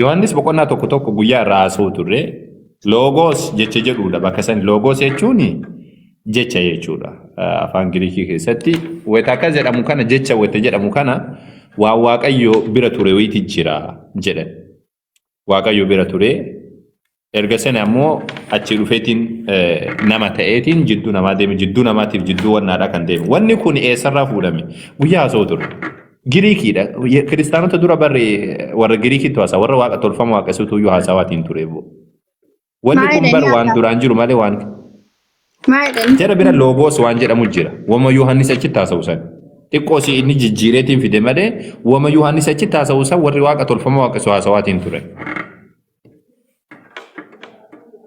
Yohaannis boqonnaa tokko tokko guyyaa irraa haasa'u turre. Loogoos jecha jedhudha bakka san. Loogoos jechuun jecha jechuudha. Afaan Giriikii keessatti wayita akkas jedhamu kana, jecha wayita jedhamu kana, waan Waaqayyo bira ture wayiiti jira jedhan. Waaqayyo bira ture, erga sana ammoo achi dhufeetiin nama ta'eetiin jidduu namaa deeme, jidduu namaatiif jidduu wannaadhaa kan deeme. Wanni kun eessarraa fuudhame? Guyyaa haasa'u ture. Giriikiidha. Kiristaanota dura barre warra Giriikiitu haasa'a. Warra waaqa tolfama waaqessutu iyyuu haasawaatiin ture. Wanni Maal kun bar jedhanii waan haasa'a? duraan jiru malee waan Maal jedhanii? jara bira loogoos waan jedhamu jira. Wama Yohaannis achitti haasa'u san. Xiqqoo si inni jijjiireetiin fide malee wama Yohaannis achitti haasa'u san warri waaqa tolfama waaqessu haasawaatiin ture.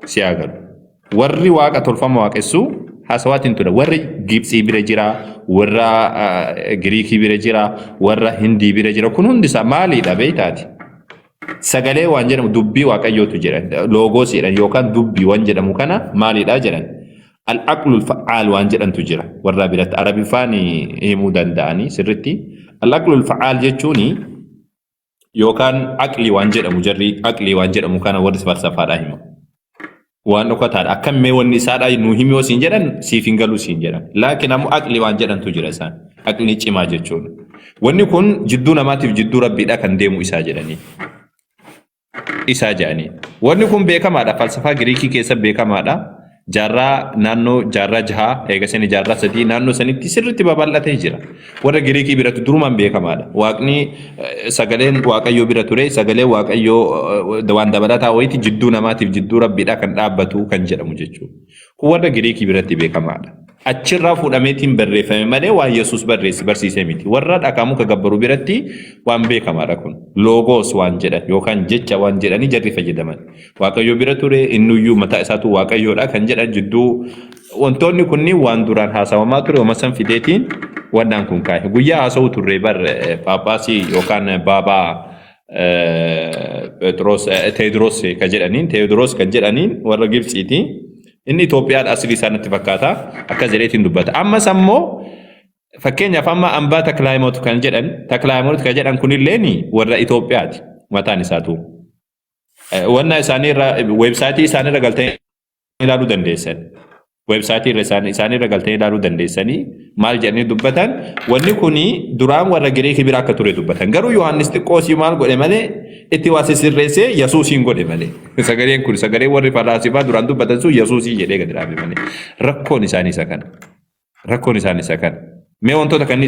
Si haa galu. Warri waaqa tolfama waaqessu haasawaatiin ture. Warri Gibxii bira jira, warra Giriikii bira jira, warra Hindii bira jira. Kun hundi isaa maaliidha beektaati? Sagalee waan jedhamu dubbii Waaqayyootu jedhan. Loogoos jedhan yookaan dubbii waan jedhamu kana maaliidha jedhan. Al-aqlul fa'aal waan jedhantu jira. Warra biratti Arabiffaan himuu danda'anii sirritti. Al-aqlul fa'aal jechuun yookaan aqlii waan jedhamu, jarri aqlii waan jedhamu kana warri falsafaadhaa hima. Waan dhokataadha. Akkam mee wanni isaadhaa nu himi yoo siin jedhan siif hin galu siin jedhan. Laakiin ammoo aqlii waan jedhantu jira isaan. Aqlii cimaa jechuudha. Wanni kun jidduu namaatiif jidduu Rabbiidha kan deemu isaa jedhanii. Isaa jedhanii. Wanni kun beekamaadha. Falsafaa Giriikii keessa beekamaadha. Jaarraa naannoo jaarraa jahaa eega sani jaarraa 3 naannoo sanitti sirriitti babal'atee jira. Warra Giriikii biratti durumaan beekamaadha. Waaqni sagaleen Waaqayyoo bira ture, sagaleen Waaqayyoo waan dabalataa wayiiti jidduu namaatiif jidduu Rabbiidha kan dhaabbatu kan jedhamu jechuudha. Kun warra Giriikii biratti beekamaadha. Achirraa fuudhameetiin barreeffame malee waan Yesuus barreesse barsiise miti. Warra dhakaa muka gabbaru biratti waan beekamaadha kun. Loogoos waan jedhan yookaan jecha waan jedhanii jarri fayyadaman. Waaqayyo bira ture, innuyyuu mataa isaatu Waaqayyoodha kan jedhan jidduu wantoonni kunniin waan duraan haasawamaa ture wama san fideetiin wannaan kun kaa'e. Guyyaa haasa'uu turre bar Phaaphaasii yookaan Baabaa Phexros Teediroos kan jedhaniin, Teediroos kan jedhaniin warra Gibxiiti. Inni Itoophiyaadha asilii isaa natti fakkaata. Akkas jedheetiin dubbata. Ammas ammoo fakkeenyaaf amma Ambaa Taklaayimaanot kan jedhan, Taklaayimaanot kan jedhan kunilleen warra Itoophiyaati mataan isaatu. Wanna isaanii irra weebsaayitii isaanii irra galtanii ilaaluu dandeessan. Weebsaayitii irra isaanii irra galtanii ilaaluu dandeessanii maal jedhanii dubbatan? Wanni kun duraan warra Giriikii bira akka ture dubbatan. Garuu Yohaannis xiqqoosii maal godhe malee itti waa sisirreessee Yesuusiin godhe malee. Sagaleen kun sagalee warri falaasifaa duraan dubbatan sun Yesuusii jedhee gadi dhaabe malee. Rakkoon isaanii isa kana. Rakkoon isaanii isa kana. Mee wantoota kanneen